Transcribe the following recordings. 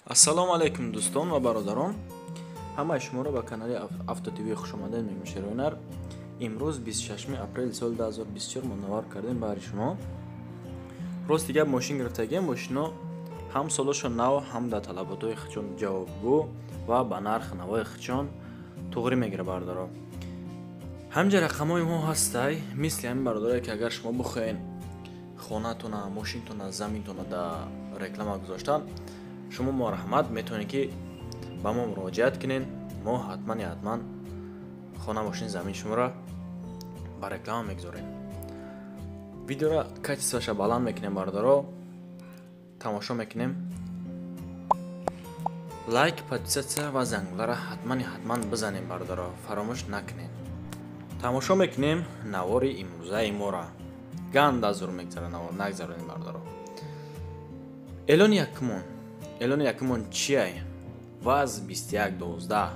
Ассалому алайкум дӯстон ва бародарон. Ҳамаи шуморо ба канали Авто ТВ хуш омадед мегӯям Шероинар. Имрӯз 26 апрели соли 2024 мо навор кардем баҳри шумо. Рости гап мошин гирифтагием, мошино ҳам солошо нав, ҳам дар талаботҳои худшон ҷавобгӯ ва ба нарх навои худшон туғрӣ мегирад бародаро. Ҳамҷа рақамҳои мо ҳастай, мисли ҳамин бародарое ки агар шумо бихоҳед хонатона, мошинтона, заминтона дар реклама гузоштан, шумо марҳамат метавонед ки ба мо муроҷиат кунед. Мо ҳатман хона, мошин, замин шуморо ба реклама мегузорем. Видеоро качествоша баланд мекунем бародаро, тамошо мекунем. Лайк, подписаться ва зангуларо ҳатман бизанем бародаро, фаромӯш накунед. Тамошо мекунем навори имрӯзаи моро. Ганда зур мегзара навор, нагзаронем бародаро. Эълони якумон чиай? ВАЗ 2112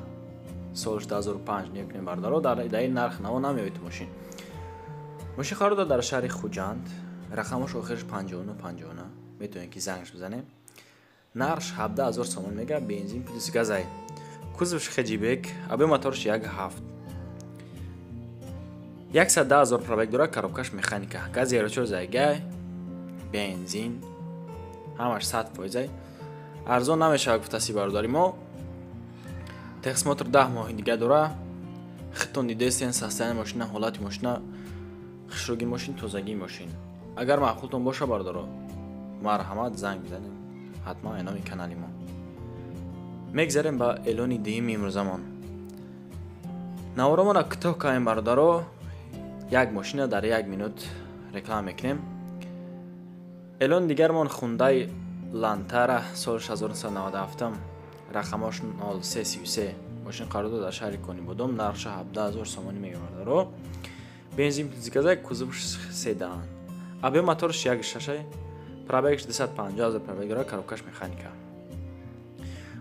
соли 2005 мекунем бародаро. Дар ин нарх наво намеояд мошин. Мошин қарор дорад дар шаҳри Хуҷанд, рақамаш охираш 59 59, метавонед ки зангш бизанем. Нархш 17 000 сомон мега, бензин плюс газай. Кузовш хэтчбек, объём моторш 1,7. 110 000 пробег дорад, коробкаш механика. Газ 04 зайгай, бензин, ҳамаш 100%. Арзон намешавад гуфтаси бародари мо. Техосмотр 10 моҳи дига дора. Худтон дидестен состояние мошина, ҳолати мошина, хушруги мошин, тозагии мошин. Агар маъқултон боша бародаро, марҳамат занг бизанед. Ҳатман эълони канали мо. Мегзарем ба эълони дуюми имрӯзамон. Наворомонро кӯтоҳ кардем бародаро. Як мошина дар як минут реклама мекунем. Эълони дигармон Хундай Лантара соли 1997, рақамош 0333. Мошин қарор дорад дар шаҳри Конибодом, нархша 17 000 сомонӣ мега бародаро. Бензин плюс газай, кузовш седан. Объём моторш 1,6, пробегш 250 000 пробег дорад, коробкаш механика.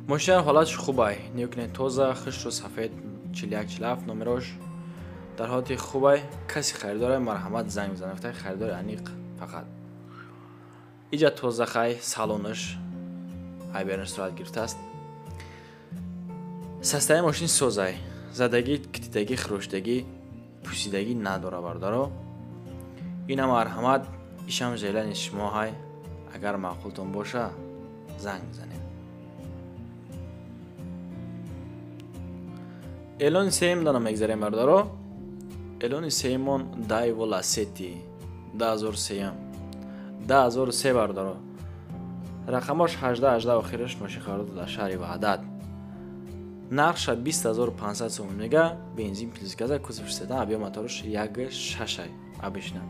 Мошина ҳолатш хубай, нигоҳ тоза, хушру сафед, 41 47 номерош дар ҳолати хубай. Каси харидора марҳамат занг бизанед, харидори аниқ фақат. Иҷа тоза хай, салонаш ҳайбернаш сурат гирифтааст. Состояние мошин созай, задагӣ, китидагӣ, хӯроштагӣ, пӯсидагӣ надора бародаро. Ина марҳамат, ишам желание шумо ҳай, агар маъқултон боша занг бизанед. Эълони сеюм дана мегзарем бародаро. Эълони сеюмон Дайво Ласети 2003, 2003 бародаро. Рақамош 18 18 охираш, мошин қарор дорад дар шаҳри Ваҳдат. Нархша 20 500 сомон мега, бензин плюс газа, кузовш седан, объём моторш 1,6 обычно.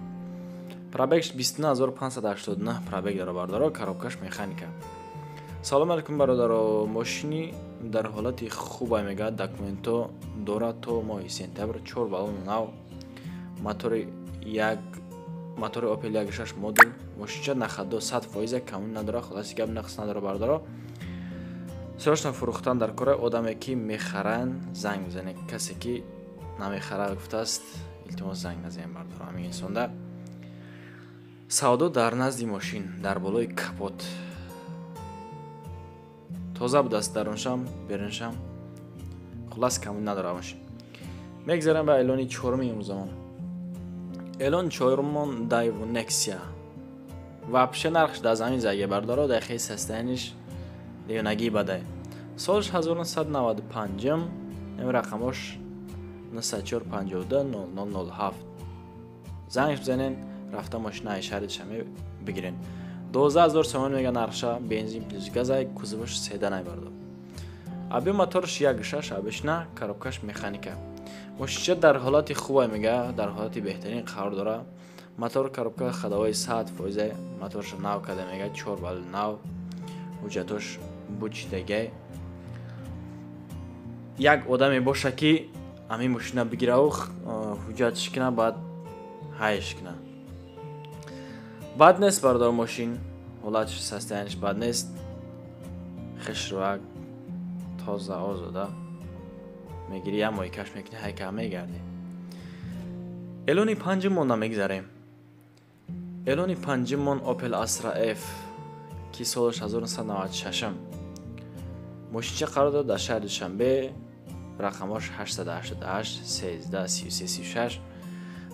Пробегш 29 589 пробег дора бародаро, коробкаш механика. Салом алейкум бародаро, мошини дар ҳолати хубай мега, документо дорад то моҳи сентябр, 4 баллон нав, мотори як мотори Opel 1.6 модул, мошинча нахадо 100%, камун надора, хулоси гап нақс надора бародаро. Срочно фурӯхтан дар кора, одаме ки мехаранд занг бизанед, касе ки намехарад гуфтааст, илтимос занг назанед бародаро. Ҳамин инсонда савдо дар назди мошин, дар болои капот. Тоза будааст даруншам, беруншам. Хулас камун надора мошин. Мегзарем ба эълони чоруми имрӯзамон. Эълони чорумон Daewoo Nexia. Вообще нархш дар замин заге бародаро, дар хеле состояниеш девонагии бадай. Солш 1995, ин рақамош 94 52 0007. Зангш бизанен, рафта мошина шаҳри Душанбе бигирен. 12 000 сомон мега нархша, бензин плюс газай, кузовш седанай бародаро. Объём моторш 1,6 обычно, коробкаш механика. Мошинча дар ҳолати хубай мега, дар ҳолати беҳтарин қарор дорад. Мотор, коробка ходовой 100%, моторша нав карда мега, 4 бал нав, ҳуҷҷатош бучидагай. Як одаме боша ки ҳамин мошина бигираву ҳуҷҷатш кина, баъд ҳайш кина. Бад нест бародар мошин, ҳолатш состояниеш бад нест. Хушрӯак, тоза, озода. Мегири як моҳи каш мекунӣ, ҳайка мегардӣ. Эълони панҷумон намегзарем. Эълони панҷумон Opel Astra F ки солаш 1996. Мошинча қарор дорад дар шаҳри Душанбе, рақамош 888 13 33 36,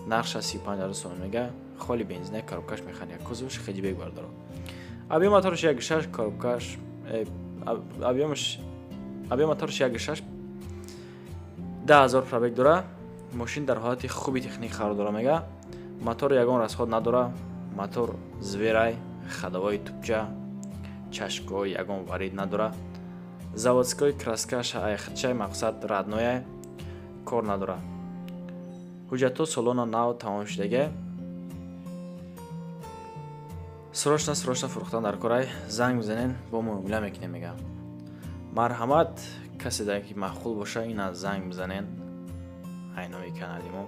нархша 35,000 сомон мега, холи бензина, коробкаш механика, кузовш хеджбек бародаро. Объем моторш 1.6, коробкаш объем моторш 1.6, 10,000 пробег дора. Мошин дар ҳолати хуби техник қарор дора мега. Мотор ягон расход надора, мотор зверай, ходовой тупча, чашкои ягон варид надора. Заводской краскаш айхчай, мақсад родное, кор надора. Ҳуҷҷатҳо салона нав тамом шудаге. Срочно срочно фурӯхтан дар корай, занг бизанен, бо муомила мекунем мега. Марҳамат, касе дар ки маъқул боша, ина занг бизанен. Айнои канали мо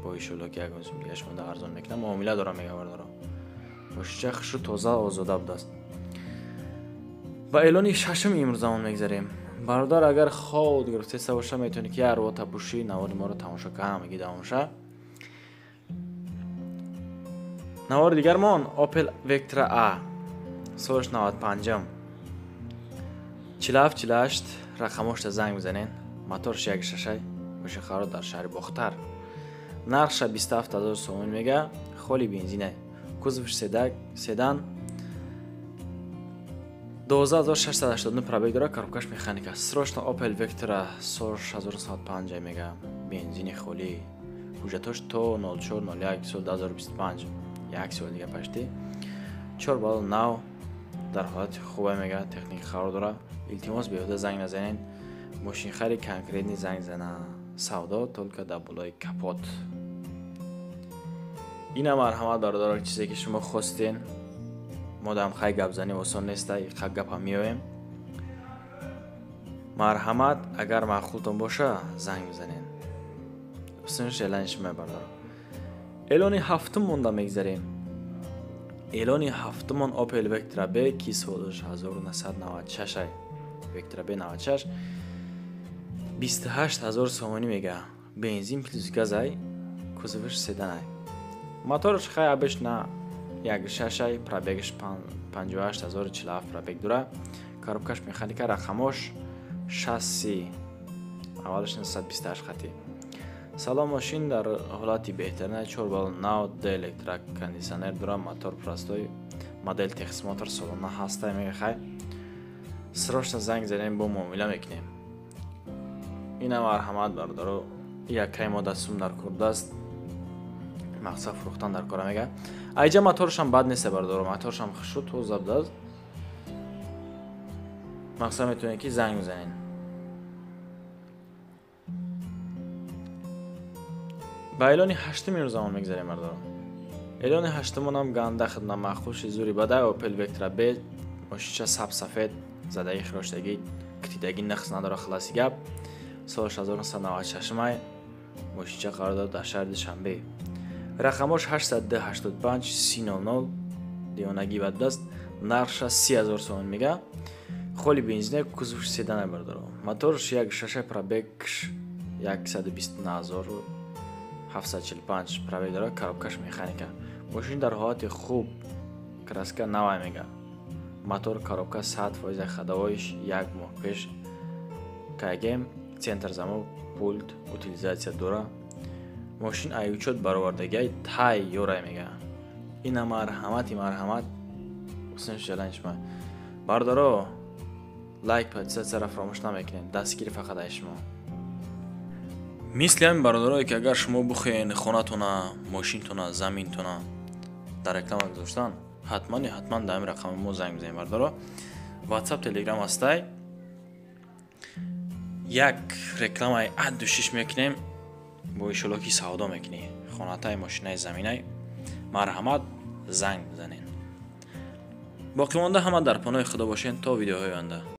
бо иншолло ки ягон сум дига шумо да арзон мекунам, муомила дорам мега бародаро. Мошинча хушу тоза озода будааст. Ба эълони шашуми имрӯзамон мегзарем. Бародар, агар ход гирифтеста боша, метавонӣ ки арво табуши навори моро тамошо ка, ҳамагӣ давомша. Навори дигармон Opel Vectra A, солаш 95-м, 47 48 рақамошта занг бизанен. Моторш 1.6, мошин қарор дар шаҳри Бохтар. Нархша 27,000 сомон мега, холи бензина, кузовш седан, 12689 пробег дора, коробкаш механика. Срочно Opel Vectra сол 1995 мега, бензини холӣ, ҳуҷҷатош то 04/01 сол 2025, як сол дига пашти. 4 балл нав, дар ҳолати хубе мега, техника қарор дора. Илтимос, беҳуда занг назанен, мошинхари конкретный занг зана. Савдо только дар болои капот. Ина марҳамат бародаро, чизе ки шумо хостен. Модам хай гапзанӣ осон неста, иқа гапа меоем. Марҳамат, агар маъқултон боша, занг бизанен. Ҳусни эълони шумо бародаро. Эълони ҳафтум монда мегзарем. Эълони ҳафтумон Opel Vectra B, ки солаш 1996, Vectra B 96, 28,000 сомонӣ мега. Бензин плюс газай, кузовш седанай. Моторш хай обычно 1.6, пробегш 58,047 пробег дора. Коробкаш механика, рақамош 6 аввалаш 928 хати. Салом, мошин дар ҳолати беҳтарина, 4 балл нав, д электрокондиционер дора, мотор простой, модел техсмотр салона ҳаста мега хай. Срочно занг занем, бо муомила мекунем. Ина марҳамат бародаро, яккай мода сум дар кор будааст, мақсад фурӯхтан дар кора мега. Айҷа моторшам бад нест бародаро, моторшам хушу тоза будааст. Мақсад метавонед ки занг бизанед. Ба эълони ҳаштум имрӯзамон мегзарем бародаро. Эълони ҳаштумонам ганда хидна маъқул ши зури бада Opel Vectra B, мошинча сабз сафед, задаги хироштагӣ, китидагӣ нақс надора, хиласи гап. Соли 1996 май, мошинча қарор дорад дар шаҳри Душанбе. Рақамош 885 300, девонагӣ бад будааст. Нархша 30,000 сомон мега. Холи бензина, кузовш седана бародаро. Моторш 1.6, пробегш 129,745 пробег дора, коробкаш механика. Мошин дар ҳолати хуб, краска навай мега. Мотор, коробка 100%, ходовойш як моҳ пеш кагем, центр замок, пульт, утилизатсия дора. Мошин аючот баровардагиай тайёрай мега. Ина марҳамати марҳамат, ҳусни шалан шумо. Бародаро, лайк, подписатсияро фаромӯш намекунед. Дастгири фақат ай шумо. Мисли ҳамин бародарое ки агар шумо бихоҳед хонатона, мошинтона, заминтона дар реклама гузоштан, ҳатман ҳатман дар ҳамин рақами мо занг бизанед бародаро. WhatsApp, Telegram ҳастай. Як рекламаи адду шиш мекунем, бо иншолло ки савдо мекунӣ. Хонатай, мошинаи, заминай. Марҳамат, занг бизанед. Боқимонда ҳама дар паноҳи Худо бошед то видеоҳои оянда.